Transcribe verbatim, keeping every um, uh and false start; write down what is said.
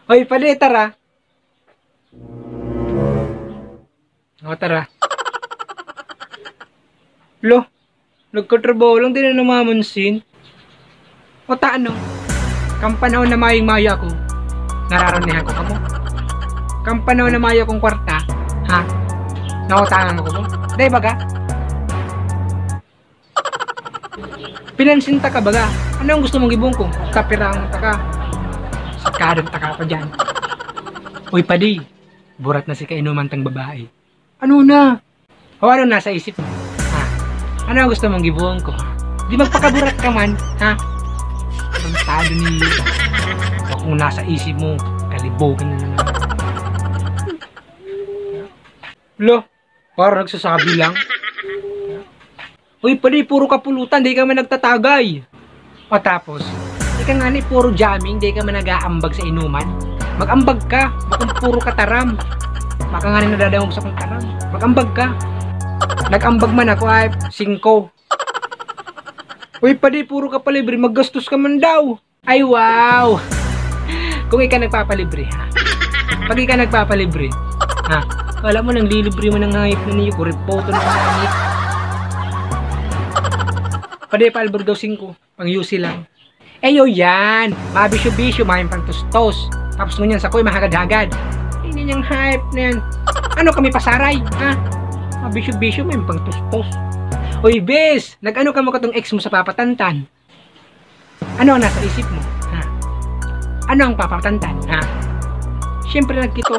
Hoy, padi, tara. O, tara. Lo, nagkatrabaho lang, di na namamansin. O ta ano? Kan panahon na mayong-mayo ako, nararanihan ko kamo. Kan panahon na mayo akong kwarta, ha? Nautangan ko kamo. Dai baga? Pinansin ta ka baga? Ano ang gusto mong gibohon ko? Kapirang ta ka. Sakadang ta ka pa dyan. Uy, padi, burat na si kainuman tang babae. Ano na? O ano nasa isip mo? Ha? Ano ang gusto mong gibohon ko? Di magpakaburat ka man, ha? Tarantado ninyo. O kung nasa isip mo, kalibogan na naman. Lo, parang nagsasabi lang. Uy, padi, puro kapulutan, di ka man nagtatagay. O tapos, ika ngani puro jamming, di ka man nag-aambag sa inuman. Mag-ambag ka, bakong puro kataram. Baka ngani nadadangog sa kong taram. Mag-ambag ka. Nag-ambag man ako ay singko. Uy, padi, puro ka palibre, maggastos ka man daw. Ay, wow! Kung ika nagpapalibre, ha? Pag ika nagpapalibre, ha? Kala mo, nanglilibre mo ng hayop na niyo, kuripoto na hayop. Padi, paalbor daw singko, pang U C lang. Eyo yan, mabisyo-bisyo, mayong pangtustos. Tapos ngunyan sakoy, mahagad-hagad. Ini niyang hayop na yan. Ano kami pasaray, ha? Mabisyo-bisyo, mayong pangtustos. Oy, bes, nag-ano ka mo katong ex mo sa papatantan? Ano ang nasa isip mo, ha? Ano ang papatantan, ha? Siyempre, nagkito.